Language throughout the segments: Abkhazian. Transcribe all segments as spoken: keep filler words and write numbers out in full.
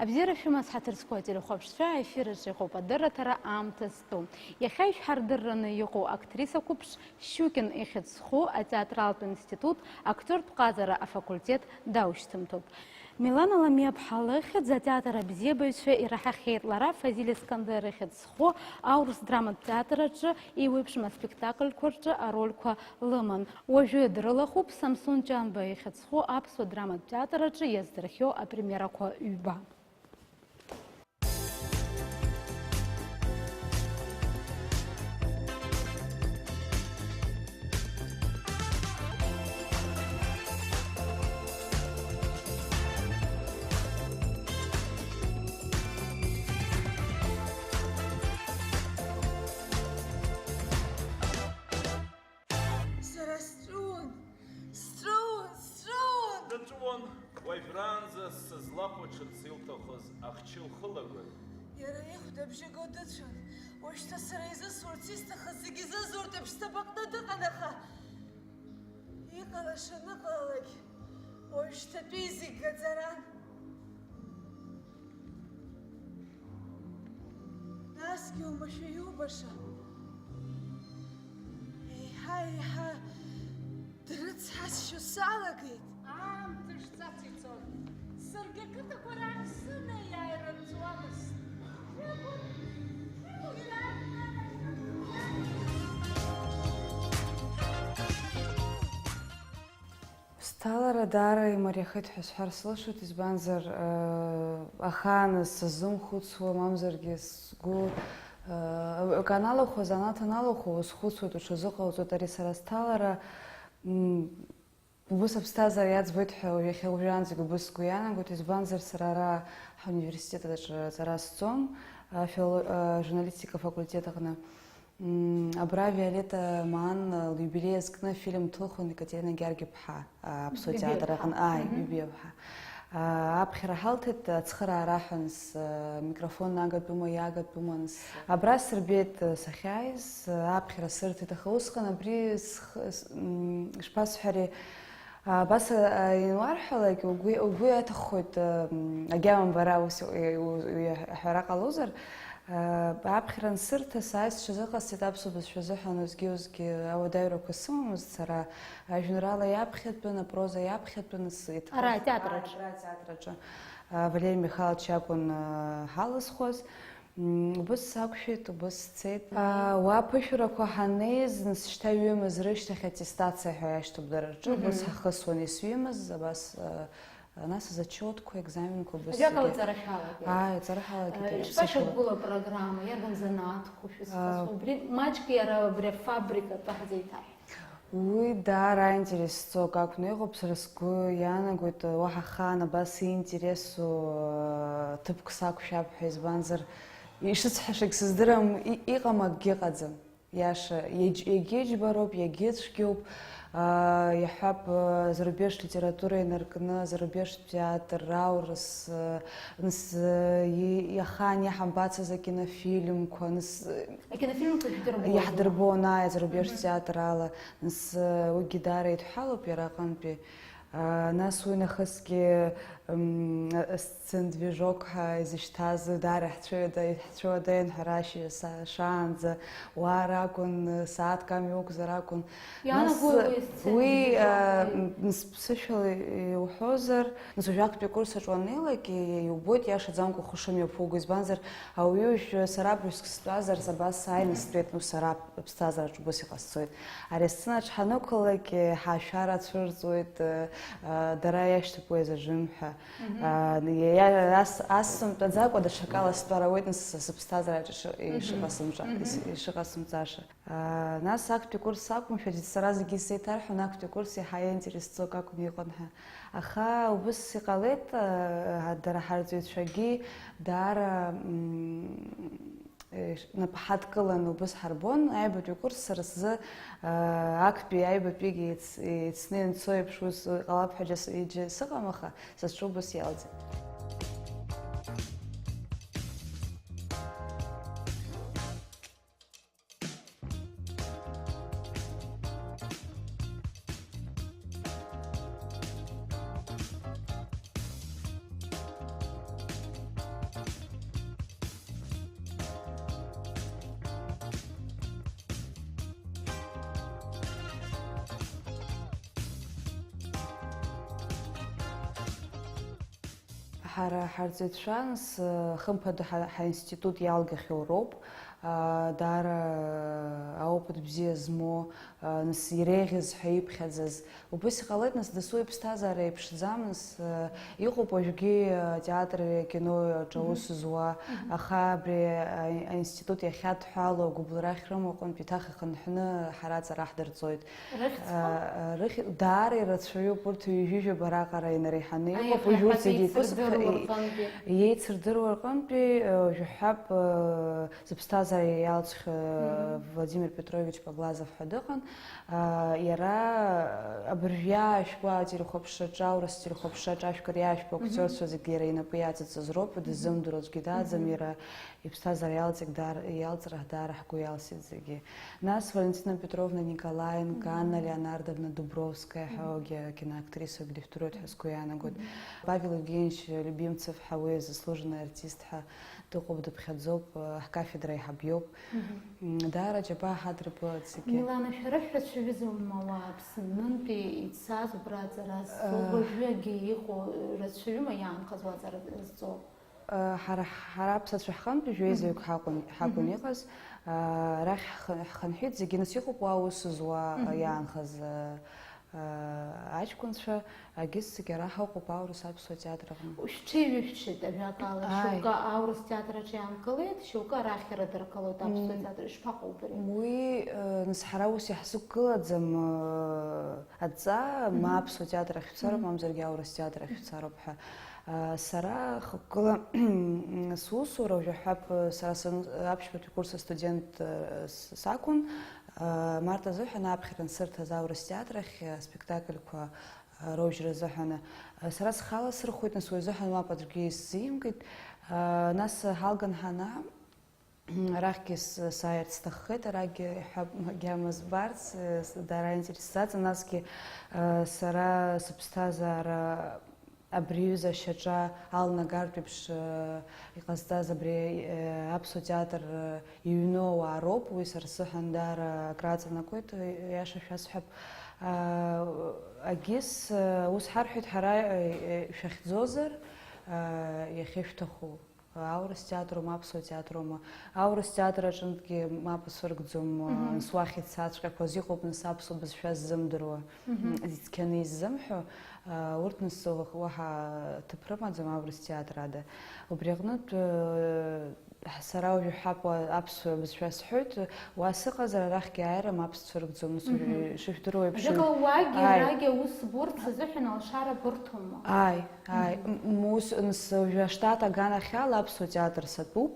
Абзиара шәымаз, ҳаҭыр зқәу ателехәаԥшцәа, аефир аҿы иҟоуп адырраҭара Аамҭа зтәу. Иахьа ишәҳардырраны иҟоу актриса қәыԥш Щукин ихьӡ зху атеатралтә институт актиортә ҟазара афакультет даушьҭымҭоуп. Милана Ламиаԥҳа лыхьӡ атеатр абзиабаҩцәа ираҳахьеит. Лара Фазиль Искандер ихьӡ зху аурыс драматә театр аҿы еиуеиԥшым аспектакльқәа рҿы арольқәа лыман. Уажәы дрылахәуп Самсон Ҷанба ихьӡ зху аԥсуа драматә театр аҿы иаздырхиоу апремиерақәа ҩба. Сара сҵәыуон, сҵәыуон, сҵәыуон! Дыҵәуон, уажәраанӡа сызлахәаҽырц илҭахыз ахчы лхылагәан. Иара ихәда абжьы го дыцәон. Уажәшьҭа сара изысурц исҭахыз зегьы изызуртә еиԥш сҭыԥ аҟны дыҟан, аха иҟалаша аныҟалалак, уажәшьҭатәи зегь гаӡаран. Насгьы уамашәа иубаша, еиҳа-еиҳа дрыцҳасшьо салагеит. Аамҭа шцац ицон. Саргьы ақыҭақәа рахь сынеиааир рымҵуамызт. Сҭалара даара имариахеит ҳәа сҳәар сылшоит, избанзар, э, ахааназ сазымхәыцуа, мамзаргьы сгәы, э, акы аналахәуа, азанааҭ аналахәуа, узхәыцуеит, уҽазыҟауҵоит, ари сара сҭалара, м, убыс аԥсҭазаара иаӡбоит ҳәа иахьа уажәраанӡагь убыс сгәы иаанагоит, избанзар, сара ара ҳауниверситет аҿы аҵара сҵон, афило-, э, журналистика факультет аҟны. Мм, абра Виолетта Маан лиубилеи азкны афильм ҭылхын Екатерина Гьаргь-иԥҳа, а, аԥсуа Гьаргь-иԥҳа. Театр аҟны, ааи, Мгм. Гьаргь-иԥҳа. А, аԥхьара ҳалҭеит, ацхыраара аҳәон, с-, микрофон агатәума, иагатәума, нас. Абра сырбеит, сахьааиз, аԥхьара сырҭеит, аха усҟан абри сх-, с-, мм, ишԥасҳәари, Абас, а, иануарҳәалак, угәы, угәы иаҭаххоит, м, агьама бара ус, э, у-, уи аҳәара ҟалозар, а, аԥхьара ансырҭа, сааит, сҽазыҟасҵеит аԥсуа бызшәа азыҳәан, усгьы-усгьы ауадаҩрақәа сымамызт сара, ажәеинраала иаԥхьатәын, апроза иаԥхьатәын, ас-, иҭ-, Ара атеатр аҿы. Ара атеатр аҿы. А, Валери Михайлович акәын, а, ҳалызхуаз. М, убыс сақәшәеит, убыс сцеит. А, уа аԥышәарақәа ҳаннеиз, нас шьҭа ҩымыз рышьҭахь аттестациа ҳәа иашьҭоуп дара рҿы, убыс Мгм. ҳахысуан, ес-ҩымыз, абас, а, нас азачиотқәа, екзаменқәа, убыс Ажәакала, зегьы. Ҵара шәалагеит. Ааи, ҵара ҳалагеит, А, иара ԥсышәала. Ишԥашьақәгылоу апрограмма, иарбан занааҭқәоу шәызхысуа? А, Убри маҷк иара абри афабрика атәы ҳзеиҭаҳәеит. Уи даара аинтересҵо акакәны иҟоуп, сара сгәы иаанагоит, уаҳа ахаан абас иинтересу, э, ҭыԥк сақәшәап ҳәа, избанзар, ишысҳәашагь сыздырам, и-, иҟам акгьы ыҟаӡам. Иаша, иагь-, иагьыџьбароуп, иагьыцәгьоуп, а, иаҳҳәап, э, зарубежтә литература инаркны, зарубежтә театр, раурыс, э, Нас, э, и-, иахаан иаҳамбацыз акинофильмқәа, нас, э, Акинофильмқәа шәдырбоит. Иаҳдырбон, ааи, зарубежтә Мгм. театр ала. Нас, э, уигьы даара идҳәалоуп иара аҟынтәи. А, нас уи нахысгьы, м, сцендвижок ҳәа изышьҭаз даара иаҳцәыуада-, иаҳцәыуадаҩын ҳәа рашьа са-, шаанӡа, уа ракәын, сааҭк амҩа уқәзар акәын. Нас, Иаанагои уи сцендвижок? Уи, а, м, нас ԥсышәала иуҳәозар, Нас уажәы актәи акурс аҿы уаннеилак, и-, иубоит иашаӡамкәа ухы шымҩаԥуго, избанзар, ауаҩы уажәы сара бҩск стәазар, абас сааины стәеит, ну, сара аԥсҭазаараҿы убас иҟасҵоит. Ари асценаҿ ҳанықәлалак, ҳашәара цәырҵуеит, э, э, дара иашьҭоуп уи азажым ҳәа. Мгм. Э, иа-, иа-, ас-, ас сымтәаӡакәа даҽакала стәар ауеит, нас сыԥсҭазаараҿы иши-, Мгм. ишыҟасымҵа-, Мгм. ис-, ишыҟасымҵаша. Нас актәи курс сақәымшәаӡеит, сара зегьы сеиҭарҳәон, актәи курс иаҳа иаинтересҵо акакәны иҟан ҳәа. Аха убыс иҟалеит, дара ҳарҵаҩцәагьы даара, м, напы ҳадкыланы убыс ҳарбон, аҩбатәи акурс сара сзы, актәи аҩбатәигьы еиц-, еицны ианцо еиԥш ус ҟалап ҳәа џьа с-, џьа сыҟам, аха сызҿу убыс иалҵит. Ҳара ҳарҵаҩцәа, нас, хымԥада, ҳа-, ҳаинститут иалгахьоу роуп, аа, даара, аа, аопыт бзиа змоу, аа, нас, иреиӷьыз ҳәа иԥхьаӡаз. Убыс иҟалеит, нас, дасу иԥсҭазаара еиԥшӡам, нас, аа, иҟоуп уажәгьы, аа, атеатри, акинои аҿы аус зуа, аха абри, аа, аинститут иахьадҳәалоу агәыбылра ахь рымаҟынтә еиҭах ихынҳәны ҳара аҵара ҳдырҵоит. Рыхьӡқәа? Даара ирацәаҩуп урҭ, ҩажәижәаба раҟара инареиҳаны иҟоуп, уажәы урҭ зегьы еицырдыруа рҟынтәи, еицырдыруа рҟынтәи, уажәы ҳәап, зыԥсҭазаара иалҵхьоу Владимир Петрович Поглазов ҳәа дыҟан. Иара абыржә иаашәкуа ателехәаԥшраҿы, аурыс телехәаԥшраҿы ашәкыр иаашәкуа актиорцәа зегьы иара инапы иаҵаҵаз роуп, дыззымдыруа аӡәгьы дааӡам, иара Иԥсҭазаара иалҵ-, дар-, иалҵра даара ҳгәы иалсит зегьы. Нас Валентина Петровна Николаенко, Анна Леонардовна Дубровская ҳәа, уигьы акиноактрисоуп, дыжәдыруеит ҳәа сгәы иаанагоит. Павел Евгеньевич Любимцев ҳәа, уи заслуженный артист ҳәа дыҟоуп, дыԥхьаӡоуп, ҳкафедра аиҳаб иоуп. М, даара аџьабаа ҳадырбалеит зегьы. Милана, шәара шәрацәаҩызоума уа Аԥснынтәи ицаз убра аҵара зҵо, уажәыгьы иҟоу рацәаҩума иаанхаз уа аҵара зҵо? Ҳара, ҳара аԥсацәа ҳҟынтә жәеизаҩык ҳакәын, ҳакәын иҟаз. Арахь ҳхы-, ҳхынҳәит зегьы, нас иҟоуп уа аус зуа иаанхаз аҷкәынцәа, агьыс зегьы ара ҳаҟоуп аурыс аԥсуа театр аҟны. Шәҽеиҩышәшьеит, ажәакала, ааи, шьоукы аурыс театр аҿы иаанкылеит, шьоукы арахь ирадыркылоит аԥсуа театр, ишԥаҟоу убри? Уи, нас ҳара ус иаҳзықәгылаӡам, адҵа, ма аԥсуа театр ахь шәцароуп, мамзаргьы аурыс театр ахь шәцароуп ҳәа. Сара хықәкыла сусура уажәы ҳәап, сара сан-, аԥшьбатәи курс астудент, э, с-, сакәын. Э, март азыҳәан аԥхьара ансырҭаз аурыс театр ахь, э, спектакльқәа, э, роужьра азыҳәан, э, сара схала сырхәеит, нас уи азыҳәан мап аӡәгьы исзимкит. Э, нас ҳалган ҳанаа, Арахьгьы с-, сааирц сҭаххеит, арагьы иҳәап, агьама збарц, э, с-, дара аинтерес сзаҵан, насгьы, э, сара сыԥсҭазаара абри аҩыза ашьаҿа алнагартә еиԥш, э, иҟазҵаз абри, э, аԥсуа театр, э, иҩноу ауаа роуп, уи сара сзыҳәан даара акраҵанакуеит, э, иаша шәасҳәап. Э, агьыс, э, ус ҳарҳәеит ҳара, э, э, шәахьӡозар, э, иахьышәҭаху. Аурыс театрума, аԥсуа театрума? Аурыс театр аҿынтәгьы мап ацәыргӡом, нас уахь ицаҵәҟьақәаз иҟоуп, нас аԥсуа бызшәа ззымдыруа, ицқьаны иззымҳәо, урҭ нас уаҳа ҭыԥ рымаӡам аурыс театр ада. Убри аҟнытә, сара уажәы ҳәапуа аԥсуа бызшәа сҳәоит, уа сыҟазар арахьгьы ааира мап сцәыргӡом, нас уажәы ишыжәдыруа еиԥш. Ажәакала, уагьы, ааи, арагьы аус бурц азыҳәан алшара бырҭома? Ааи. Ааи, м-, м-, ус, нас, уажәы аштат аганахьала аԥсуа театр сатәуп,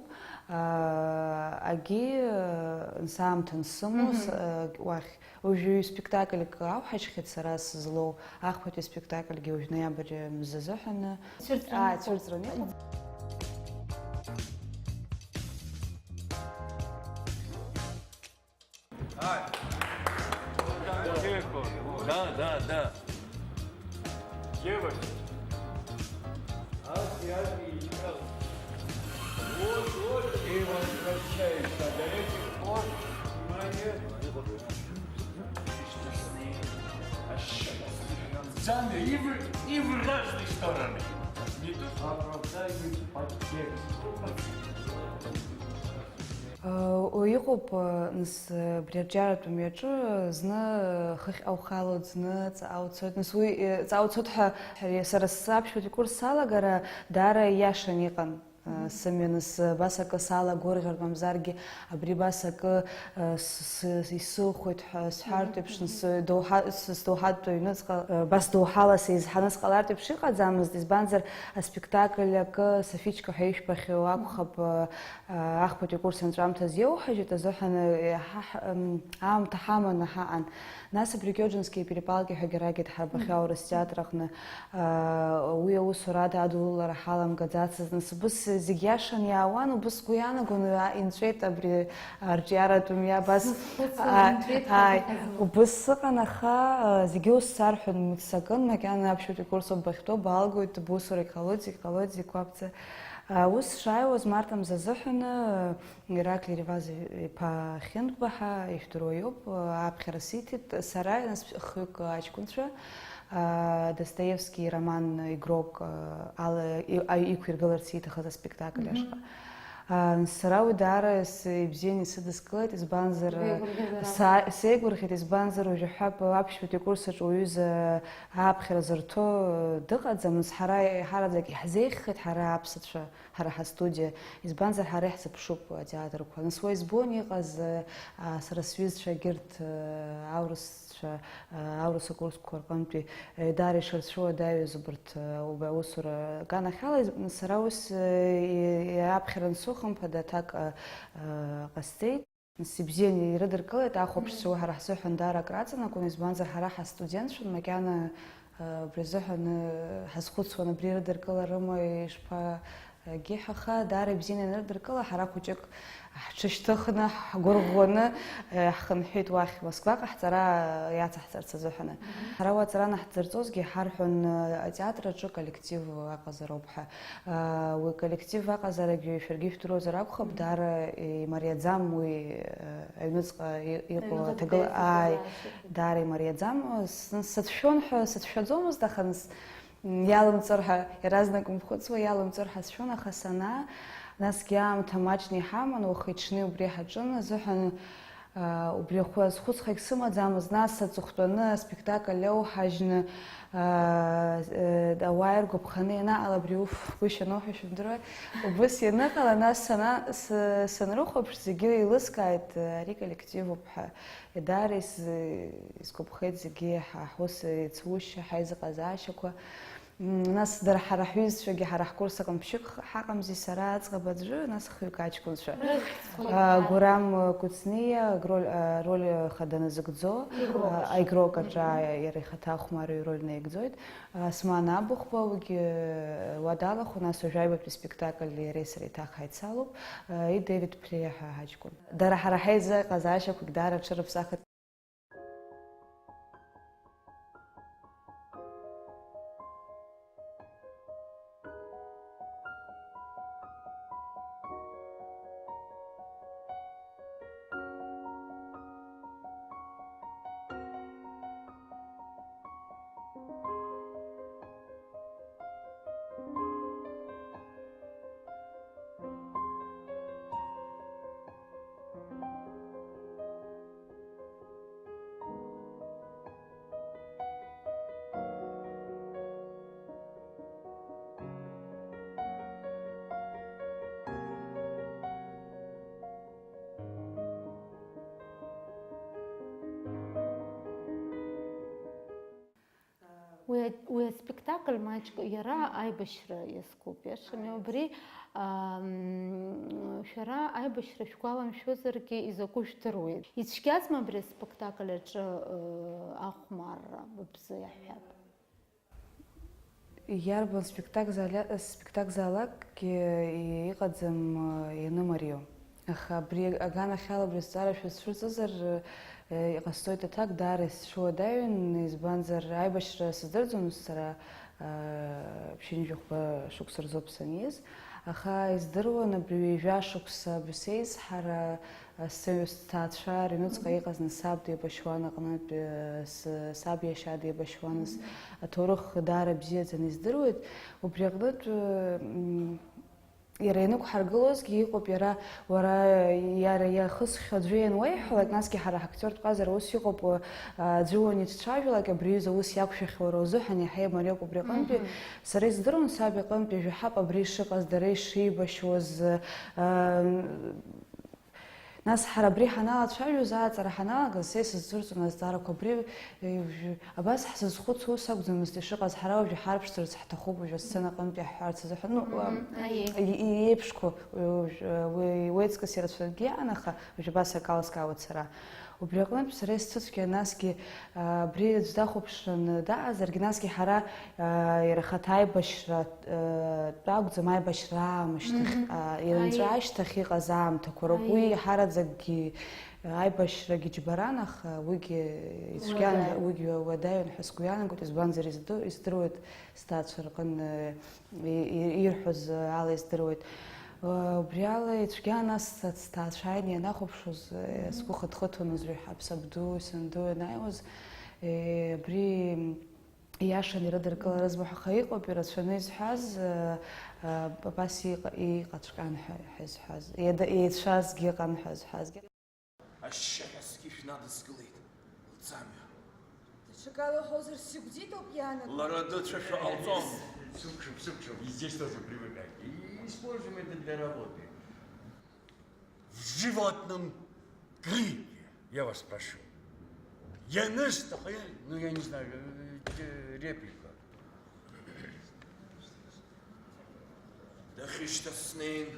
аа, агьи, э, нас аамҭа ансымоу, с-, э, уахь. Уажәы ҩ-спектакльк ауҳәашьхьеит сара сызлоу, ахԥатәи спектакльгьы уажә ноиабр мза азыҳәаны. Цәырҵраны. Ааи, цәырҵраны иҟоуп. Ай. Да, да, да. Девочки. Ас я и ел. Вот, вот. И возвращаемся до этих пор. Внимание. Центр и в, и в разные стороны. Не то, что оправдание подтекст. Ы, иҟоуп, ы, нас, ы, абри арҿиаратә мҩаҿы, ы, зны, ы, хыхьҟа ухалоит, зны ҵаҟа уцоит, нас уи, ы, ҵаҟа уцоит ҳәа, ҳәа сара саԥшьбатәи курс салагара даара ииашаны иҟан, ы, сымҩа, нас, ы, абас акы салагәырӷьартә, мамзаргьы абри абас акы, ы, с-, с-, исылхоит ҳәа сҳәартә еиԥш, нас, ы, доуҳа-, с-, сдоуҳатә ҩныҵҟа, ы, абас доуҳала сеизҳаны сҟалартә еиԥш иҟаӡамызт, избанзар, аспектакль акы, Софичка ҳәа ишәбахьоу акәхап, ы, Ахԥатәи акурс анҵәамҭаз иоуҳажьит азыҳәан, э, ҳа, ҳ-, м, аамҭа ҳаманы ҳаҟан. Нас абри Георгиевские перепалки ҳәагьы арагьы дҳарбахьоу аурыс театр аҟны, э, уи аусурада адулалара ҳаламгаӡацызт. Нас убыс зегь иашан иаауан, убыс сгәы иаанагон, уи а-, инҵәеит абри арҿиаратә мҩа абас. Сызхәыцуа, а, инҵәеит ҳәа ааи, дыҟазма? Убыс сыҟан, аха, э, зегьы ус сарҳәон, мыццакын, макьана аԥшьбатәи акурс ауп бахьтәоу, балгоит, бусурагь ҟалоит, зегь ҟалоит, зегь қәабӡа. Ус шааиуаз, март амза азыҳәаны, Ираклий Реваз-иԥа Хьынтәба ҳәа ижәдыруа иоуп, аԥхьара сиҭеит сара, нас хҩык аҷкәынцәа, Достоевски ироман Игрок ала иқәиргыларц ииҭахыз аспектакль ашҟа. Сара уи даара ибзианы исыдыскылеит, избанзар, сеигәырӷьеит, избанзар уажәы ҳәа аԥшьбатәи акурс аҿы уҩыза ааԥхьара зырҭо дыҟаӡам, нас ҳара еиҳараӡак иаҳзеиӷьхеит ҳара аԥсацәа. Ҳара ҳастудиа, избанзар, ҳара иаҳзыԥшуп атеатрқәа. Нас уа избон иҟаз, а, сара сҩызцәа егьырҭ, а, аурысцәа, а, аурыс акурсқәа рҟынтәи, а, даара ишырцәуадаҩыз убарҭ, а, убри аусура аганахьала, из-, сара ус, а, и-, и-, аԥхьара ансыхәамԥада аҭак, а, а, ҟасҵеит. Нас ибзианы ирыдыркылеит, ахәаԥшцәа уи ҳара ҳзыҳәан даара акраҵанакуан, избанзар, ҳара ҳастудентцәан, макьана, э, убри азыҳәан, э, ҳазхәыцуан, абри ирыдыркыларыма, ишԥагьы ҳәа, аха даара ибзианы ианырдыркыла, ҳара хәыҷык ҳҽышьҭыхны, ҳгәырӷәӷәаны, э, ҳхынҳәит уахь, Москваҟа ҳҵара иацаҳҵарц азыҳәаны. Ҳара уа аҵара анаҳҵарҵозгьы, иҳарҳәон, э, атеатр аҿы коллектив аҟазароуп ҳәа. Уи коллектив аҟазарагьы шәаргьы ижәдыруазар акәхап, даара имариаӡам уи, аҩныҵҟа и-, иҟоу аҩныҵҟа аҭагыла, ааи, даара имариаӡам. С-, сацәшәон ҳәа сацәшәаӡомызт, аха нас, м, иалымҵыр ҳәа, иаразнак умхәыцуа, иалымҵыр ҳәа сшәон, аха санаа, насгьы аамҭа маҷны иҳаман, уахи-ҽни убри ҳаҿын азыҳәан, Аа, убри ахәы азхәыцхагь сымаӡамызт, нас аҵыхәтәаны аспектакль ауҳажьны, аа, э, ауаа иргәаԥханы ианаҟала, абри уф, гәышьа аноуҳәа шәымдыруеи, убыс ианыҟала, нас сана-, с-, санрыхәаԥш, зегьы еилыскааит, ари коллективуп ҳәа. Даара ис-, исгәаԥхеит зегьы ҳа ҳус еицушьа, ҳаизыҟазаашьақәа. М, нас дара ҳара ҳҩызцәагьы ҳара ҳкурс аҟны ԥшьык х-, ҳаҟамзи, сара аӡӷаб аӡәы, нас хҩык аҷкәынцәа. Рыхьӡқәа. А, Гурам Кәыҵниа, агроль, а, роль хада назыгӡо, Игрок. А, аигрок аҿы, а, иара ихаҭа ахәмарҩы ироль наигӡоит. А, Осман Абыхәба, уигьы, а, уа далахәын, нас уажә аҩбатәи спектакль иареи сареи еиҭах ҳаицалоуп. А, и Девид Плеиа ҳәа ҳаҷкәын. Дара ҳара ҳаизыҟазаашьақәагь даара аҽырыԥсахит. Уи, уи аспектакль маҷк иара аибашьра иазкуп, иашами? Убри, ам, шәара аибашьра шәгәаламшәозаргьы изакәу жәдыруеит. Ицәгьазма абри аспектакль аҿы, ы, ахәмарра, быбзиа ҳҳәап? Иарбан спектакль заала-, спектакльзаалакгьы иҟаӡам, ы, ианымариоу. Аха абри аганахьала абри азҵаара шәызцәырҵызар, э, иҟасҵоит аҭак, даара исцәуадаҩын, избанзар, аибашьра сыздырӡомызт сара, э, ԥшьынҩажәи хәба шықәса рзоуп саниз, аха издыруан абри ҩажәа шықәса абри сеизҳара, э, сыҩ-, сҭаацәа рыҩныҵҟа иҟаз, нас саб деибашьуан аҟнытә, э, с-, саб иашьа деибашьуан, нас аҭоурых даара бзиаӡаны издыруеит, убри аҟнытә, э, м, Иара ианықәҳаргылозгьы иҟоуп, иара, уара, иара иахысхьоу аӡәы иануеиҳәалак, насгьы ҳара ҳактиортә ҟазара ус иҟоуп, а, аӡәы уаницәажәалак, абри аҩыза ус иақәшәахьоу уара узыҳәан иаҳа имариоуп убри аҟынтәи. Мгм. Сара издыруан саб иҟынтәи жәаҳап абри ишыҟаз, дара ишеибашьуаз, а, Нас ҳара абри ҳаналацәажәоз, аҵара ҳаналагаз, са исыздырӡом азҵаарақәа абри, э, абас ҳзызхәыцуа ус акәӡамызт ишыҟаз, ҳара уажәы ҳарԥшӡарц ҳҭахуп, уажәы асценаҟынтәи иаҳҳәарц азыҳәан, ну, Мгм. Аиеи. И-, и-, иеиԥшқәа, уажә, уи уеиҵкыс ирацәангьы иаан, аха уажә абас акы алыскаауеит сара. Убри аҟнытә сара исцәыцәгьа, насгьы, а, абри аӡә дахәаԥшраны даҟазаргьы, насгьы ҳара, а, иара ахаҭа аибашьра, а, тәы акәӡам, аибашьра аамышьҭахь, Мгм. а, ианҵәа Аиеи. Ашьҭахь иҟаз аамҭақәа роуп. Уи Аиеи. Иаҳараӡакгьы аибашьрагьы џьбаран, аха уигьы ицәгьан, Уадаҩ. Уигьы уадаҩын ҳәа сгәы иаанагоит, избанзар, изду-, издыруеит сҭаацәа рҟын, э, и-, и-, ирҳәоз ала издыруеит. Э, убри ала ицәгьан, нас сҭаацәа ааины ианахәаԥшуаз, э, сгәы хыҭхыҭуан, уажәы ҳаԥсабду, санду ианааиуаз, э, абри, Ииашаны ирыдыркыларызма ҳәа, аха иҟоуп ирацәаны изҳәаз, э, э, абас иҟа-, иҟаҵәҟьан ҳәа, ҳәа изҳәаз, иада-, еицәазгьы ыҟан ҳәа зҳәазгьы. Ашьшьыҳәа зқьышә надыскылеит лӡамҩа. Даҽакала уҳәозар, сигәӡит ауп иаанаго. Лара дыцәашәо ҟалҵом. Сыԥшуп, сыԥшуп, и здесь тоже привыкайте. И используем это для работы. В животном крики, я вас прошу. Ианысҭаху, ну, я не знаю, э, реплика. Дахьышьҭаз снеин,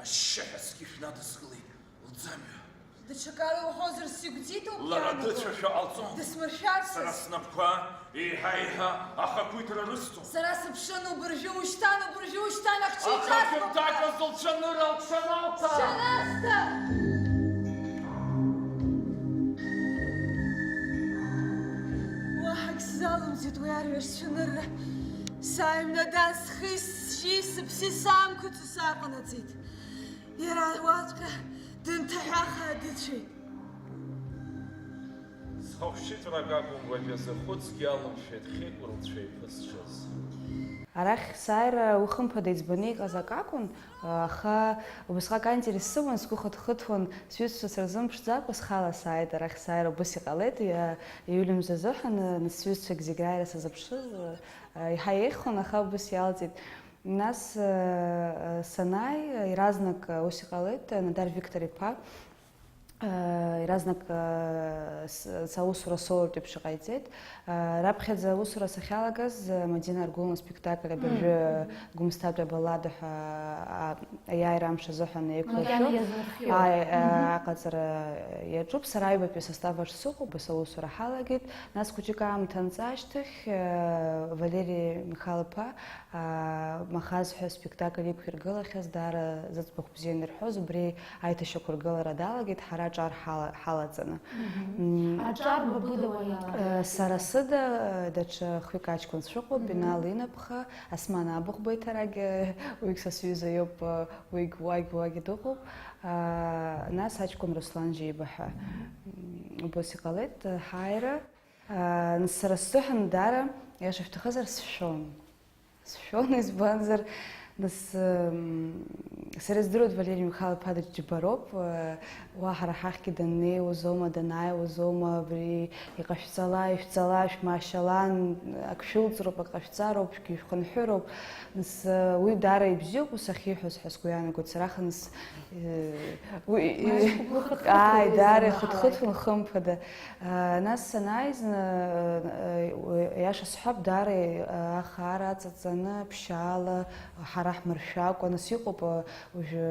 ашьшьыҳәа зқьышә надыскылеит лӡамҩа. Даҽакала уҳәозар, сигәӡит ауп иаанаго. Лара дыцәашәо ҟалҵом. Дысмыршәарцаз. Сара снапқәа еиҳа-еиҳа ахақәиҭра рысҭон. Сара сыԥшын убыржәы ушьҭан, убыржәы ушьҭан, ахчы иҿасҭоуп. Ахьынтаказ лцәанырра лҽаналҭа. Сҽанасҭа! Уаҳагь сзалымҵит уи арҩаш цәанырра. Сааимнадан, схи сжьи сыԥси саамқәацо сааҟанаҵеит. Иара уаҵәҟьа дынҭаҳәахаа дыцәеит. Зхахәшьыҵәрак акәым, уажәазы хәыцгьы алымшеит хьыкәыр лцәа иԥысҽыз. Арахь сааира уи хымԥада иӡбаны иҟаз акы акәын, аха убасҟак аинтерес сыман, сгәы хыҭхыҭуан, сҩызцәа сырзымԥшӡакәа схала сааит, арахь сааира убыс иҟалеит, иа-, иҩлымз азыҳәан, нас сҩызцәагь зегь рааира сазыԥшыз, еиҳа еиӷьхон, аха убыс иалҵит. Нас, э, э, санааи, э, иаразнак, э, ус иҟалеит, э, Надар Виктор-иԥа, э, иаразнак, э, с-, саусура солотә еиԥш иҟаиҵеит. Э, раԥхьаӡа аусура сахьалагаз, э, Мадина Аргәылна спектакль абыржәы, Мм. Гәымсҭатәи абаллада ҳәа, а, аиааира амш азыҳәан еиқәлашәо. Макьана иазмырхиоу. Ааи, э, Мгм. Аҟаҵара иаҿуп. Сара аҩбатәи асостав аҿы сыҟоуп, саусура ҳалагеит. Нас хәыҷык аамҭа анҵа ашьҭахь, э, Валери Михал-иԥа, аа, Махаз ҳәа спектакль иқәиргылахьаз даара зыӡбахә бзианы ирҳәоз, убри аиҭашьақәыргылара далагеит, ҳара аҿар ҳала-, ҳалаҵаны. Мгм. М, Аҿар ба быда уа иалагеит? Э, сара сыда, э, даҽа хҩык аҷкәын цәыҟоуп, Мгм. Бинал Инаԥха, Асман Абыхәба иҭарагь, э, уигь са сҩыза иоуп, э, уигь уагь уагь дыҟоуп. Аа, нас аҷкәын Руслан Џьеиба ҳәа. М, убас иҟалеит, э, ҳааира. Аа, нас сара сзыҳәан даара, иаша шәҭахызар, сшәон. Сшәон, избанзар, нас, м, сара издыруеит, Валери Михал-иԥа даҽа џьбароуп, э, уа ҳара ҳахьгьы даннеиуазоума, данааиуазома, абри иҟашәҵала, ишәҵала, шәмаашьала, ак шәылҵроуп, ак ҟашәҵароуп, шәхынҳәыроуп. Нас, э, уи даара ибзиоуп, ус ахьиҳәоз ҳәа сгәы иаанагоит, сара хынс, э, уи, Маҷк угәы хыҭхыҭуа ааи, даара уеизгьы ихыҭхыҭуан, хымԥада. Нас санааи зны, э, иаша сҳәап, даара, э, ахаара аҵаҵаны, ԥшьаала, ҳара ҳмыршәакәа, нас иҟоуп, э, уажәы,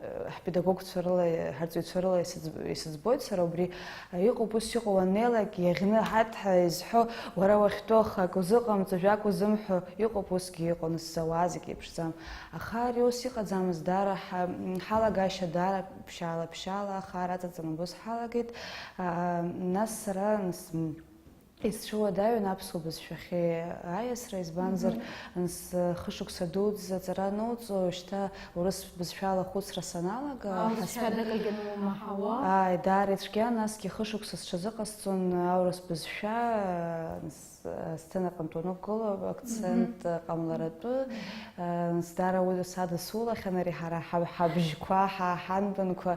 э, ҳпедагогцәа рыла, ҳарҵаҩцәа рыла исыӡ-, исыӡбоит сара убри, э, иҟоуп ус иҟоу уаннеилак, иаӷьны ҳаҭ ҳәа изҳәо, уара уахьтәоу аха акы узыҟамҵо, жәак узымҳәо, иҟоуп усгьы иҟоу, нас ауаа зегь еиԥшӡам. Аха ари ус иҟаӡамызт, даара ҳа-, ҳалагашьа даара ԥшьаала, ԥшьаала ахаара аҵаҵаны убыс ҳалагеит. Аа, нас сара, нас, м, исцәыуадаҩын аԥсуа бызшәахьы аиасра, избанзар, Мгм. нас, хышықәса дуӡӡа аҵара ануҵо, шьҭа урыс бызшәала ахәыцра саналага, Аурысшәа ҳас-, адагагьы анумаҳауа. Ааи, даара ицәгьан, насгьы хышықәса сҽазыҟасҵон аурыс бызшәа, нас, Сценаҟынтә уанықәгыла, акцент Мгм. ҟамларатәы, э, нас даара уи садысулахьан, ари ҳара ҳа-, ҳабжьқәа, ҳа-, ҳанбанқәа,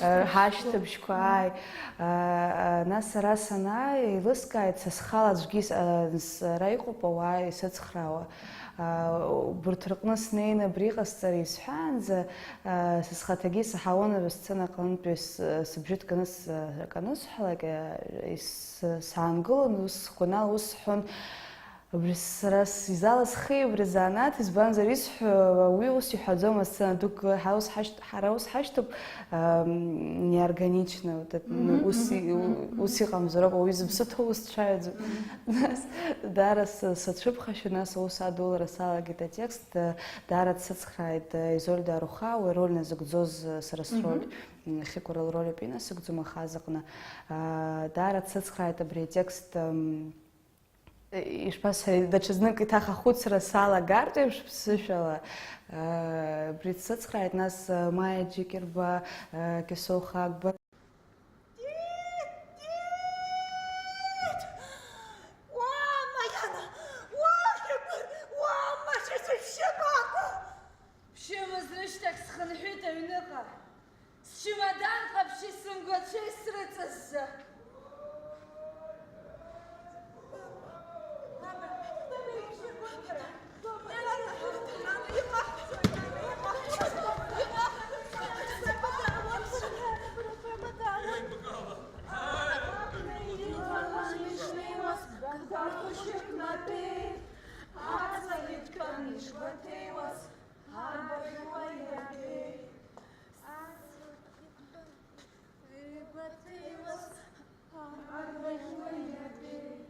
э, Ҳашьҭыбжьқәа. Ҳашьҭыбжьқәа, ааи. Э, э, нас сара санааи, еилыскааит, са схала аӡәгьы с-, э, сара иҟоуп ауаа исыцхраауа. Э, убырҭ рҟны снеины абри иҟасҵара исҳәаанӡа, э, са схаҭагьы исаҳауан, асценаҟынтәи с-, сыбжьы ҭганы с-, акы анысҳәалак, э, ис-, С-, саангылон, ус сгәанала, ус сҳәон, абри сара сизала схи абри азанааҭ, избанзар, исҳәо уи ус иҳәаӡом, асцена дук ҳара ус ҳашьҭ-, ҳара ус ҳашьҭоуп, ам, неорганично, вот это, ну, Мгм, ус и-, мгм, мгм. Ус иҟамзароуп, ауаҩы зыԥсы ҭоу ус дцәажәаӡом. Мгм. Нас даара с-, сацәыԥхашьо, нас аус адулара салагеит, атекст, э, даара дсыцхрааит, э, Изольда Аруха, уи ароль назыгӡоз, э, сара сроль, Мгм. М, Хьыкәыр лроль апи насыгӡом, аха азыҟны, аа, даара дсыцхрааит абри атекст, м, ишԥасҳәари, даҽазнык еиҭах ахәыцра салагартә еиԥш, ԥсышәала, аа, абри дсыцхрааит, нас, а, Маиа Џьыкьырба, а, Кьасоу Хагба. Уа, Маиана! Чемодан ҟаԥшьи сымгәацәеи срыҵазза. Аҵла иҭганы ишгәаҭеиуаз, арбаӷьуа иабеит. Игәаҭеиуаз, арбаӷьуа иабеит.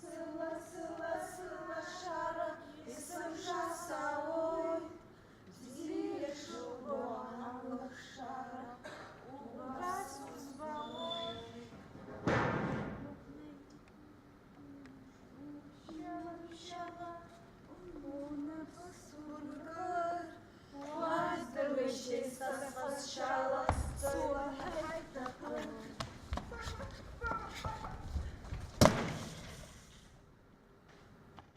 Сыла, сыла, сылашара, есымша саауеит. Бзиа шубо алашара, убас узбауеит.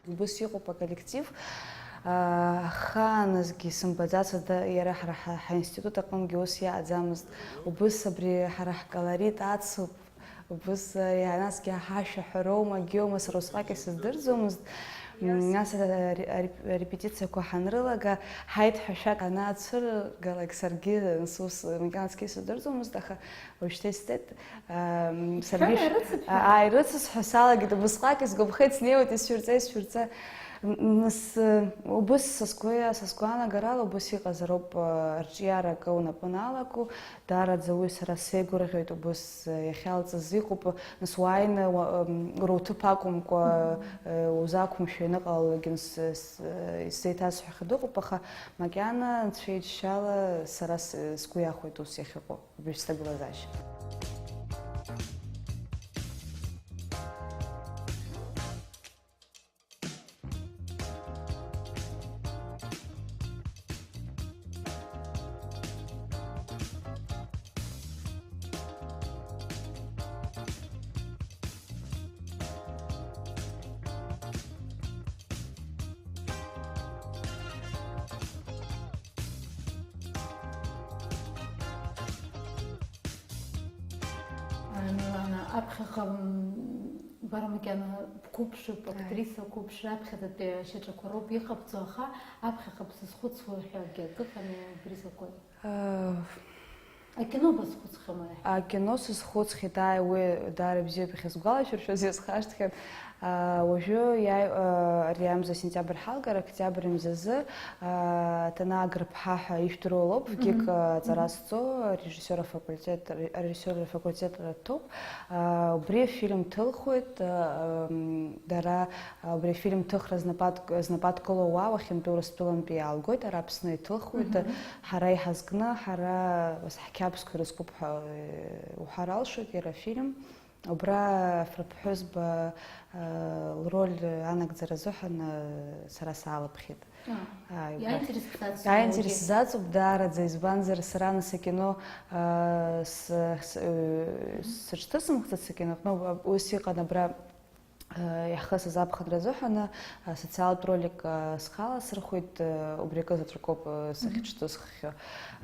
Убыс иҟоуп аколлектив. Ахааназгьы сымбаӡацызт, иара ҳара ҳа-, ҳаинститут аҟынгьы ус иааӡамызт. Убыс абри ҳара ҳколорит ацуп. Убыс, э, насгьы ҳашәа ҳәароума, агьиоума, сара усҟак исыздырӡомызт. М, нас, э, ре-, аре-, арепетициақәа ҳанрылага, ҳаит ҳәа шәак анаацәыргалак, саргьы, нас ус, э, макьанагьы исыздырӡомызт, аха уажәшьҭа исҵеит. Ам, саргьы Шәан ш-, ирыцып ҳәа? А, ааи, рыцыз ҳәа салагеит, убысҟак исгәаԥхеит, снеиуеит, исшәырҵа, исшәырҵа. М, нас, э, убыс са сгәы-, са сгәаанагарала убыс иҟазароуп, э, арҿиара акы унапы налаку. Даараӡа уи сара сеигәырӷьоит, убыс, э, иахьалҵыз иҟоуп. Нас уааины, уа-, м, уара уҭыԥ акәымкәа, э, узақәымшәо ианыҟалалакгьы, нас, э, с-, э, исзеиҭасҳәахьоу дыҟоуп, аха макьана анцәа иџьшьала сара с-, сгәы иахәеит ус иахьыҟоу. Убри сҭагылазаашьа. Милана, аԥхьаҟа, м, бара макьана бқәыԥшуп, актриса қәыԥш, раԥхьаӡатәи ашьаҿақәа роуп иҟабҵо, аха аԥхьаҟа бзызхәыцуа ҳәа акгьы акыхами, убри закәи? Э, Акино базхәыцхьоума иаҳа? Акино сызхәыцхьеит, ааи, уи даара бзиоуп иахьазгәалашәыршәоз, исхашҭхьан. А, уажәы иааи-, а, ари амза сентиабр ҳалгар, октиабр мзазы, а, Ҭанаа Гырԥҳа ҳәа ижәдыруа лоуп, Мгм. ВГИК, а, аҵара Мгм. зҵо, арежиссиор афакультет, арежиссиор афакультет рҭоуп. А, убри афильм ҭылхуеит, а, ам, дара, а, убри афильм ҭыхра знапад-, знападкылоу уа уахьынтәи Урыстәылантәи иаалгоит, ара Аԥсны иҭылхуеит. Мгм. Ҳара иҳазкны, ҳара, ус, ҳқьабзқәа ирызкуп ҳәа, э, уҳәар алшоит, иара афильм. Убра афырԥҳәызба, э, лроль анагӡара азыҳәан, э, сара саалыԥхьеит. А, Ааи, убра. Иааинтересзаҵәуп. Иааинтересзаҵәуп даараӡа, избанзар, сара нас акино, э, с-, с-, э, сыҽҭысымхӡац акиноҟны, ус иҟан абра, э, иаҳхысыз аԥхынра азыҳәаны, э, социалтә ролик, э, схала сырхәеит, э, убри акы заҵәыкоуп, э, Мгм. сахьыҽҭысххьоу.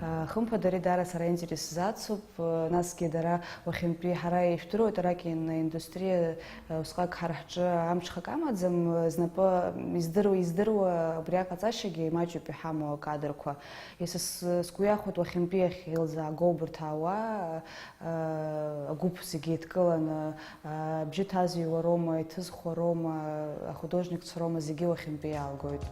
Э, хымԥада, ари даара сара иинтерес сзацуп, э, насгьы дара уахьынтәи ҳара ижәдыруеит, ара акиноиндустриа, э, усҟак ҳара ҳҿы амҽхак амаӡам, э, знапы издыруа, издыруа убри аҟаҵашьагьы имаҷуп иҳамоу акадрқәа. Иса с-, сгәы иахәоит уахьынтәи иахь илзааго убарҭ ауаа, э, агәыԥ зегьы еидкыланы, э, абжьы ҭазҩуа роума, иҭызхуа роума, ахудожникцәа роума, зегьы уахьынтәи иаалгоит.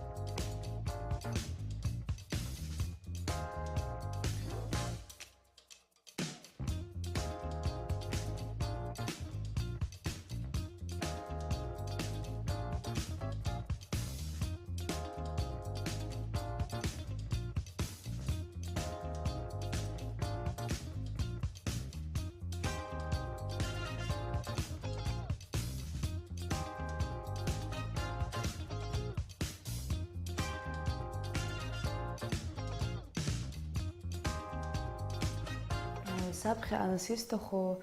Саԥхьаҟа исҭаху,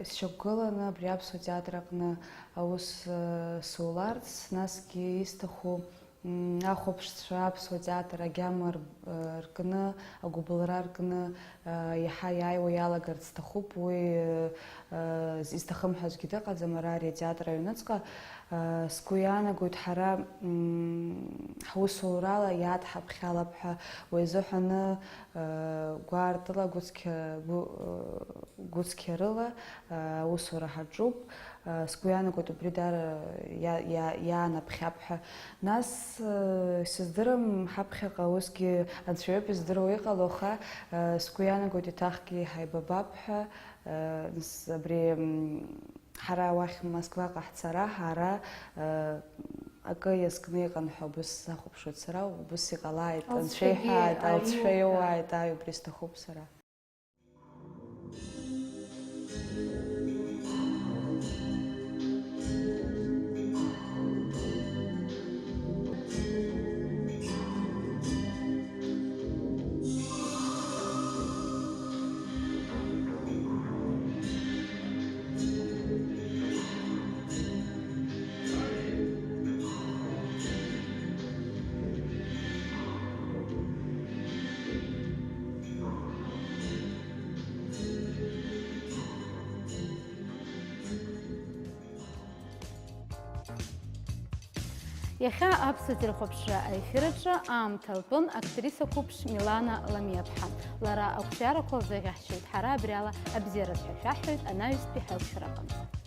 сшьақәгыланы абри аԥсуа театр аҟны аус суларц, насгьы исҭаху М, ахәаԥшцәа аԥсуа театр агьама р-, ркны, агәыбылра ркны, э, иаҳа иааиуа иалагарц сҭахуп, уи, э, изҭахым ҳәа аӡәгьы дыҟаӡам ара ари атеатр аҩныҵҟа. Э, сгәы иаанагоит, ҳара, м, ҳусурала иаадҳаԥхьалап ҳәа уи азыҳәаны, э, гәаартыла, гәыцқьа-, гәы-, э, гәыцқьарыла, э, аусура ҳаҿуп. Сгәы иаанагоит, убри даара иа-, иа-, иаанаԥхьап ҳәа. Нас, э, сыздырам, ҳаԥхьаҟа усгьы анцәаҩоуп издыруа иҟало, аха, э, сгәы иаанагоит, еиҭахгьы ҳаибабап ҳәа, э, нас абри, м, ҳара уахь Москваҟа ҳцара, ҳара, э, акы иазкны иҟан ҳәа убыс сахәаԥшуеит сара, убыс иҟалааит, анцәа иҳәааит, алҵшәа иоуааит, аи, убри сҭахуп сара. Иахьа аԥсуа телехәаԥшра аефир аҿы аамҭа лтәын актриса қәыԥш Милана Ламиаԥҳа. Лара ақәҿиарақәа лзеиӷьаҳшьеит, ҳара абриала абзиараз ҳәа шәаҳҳәоит анаҩстәи ҳаиқәшәараҟынӡа.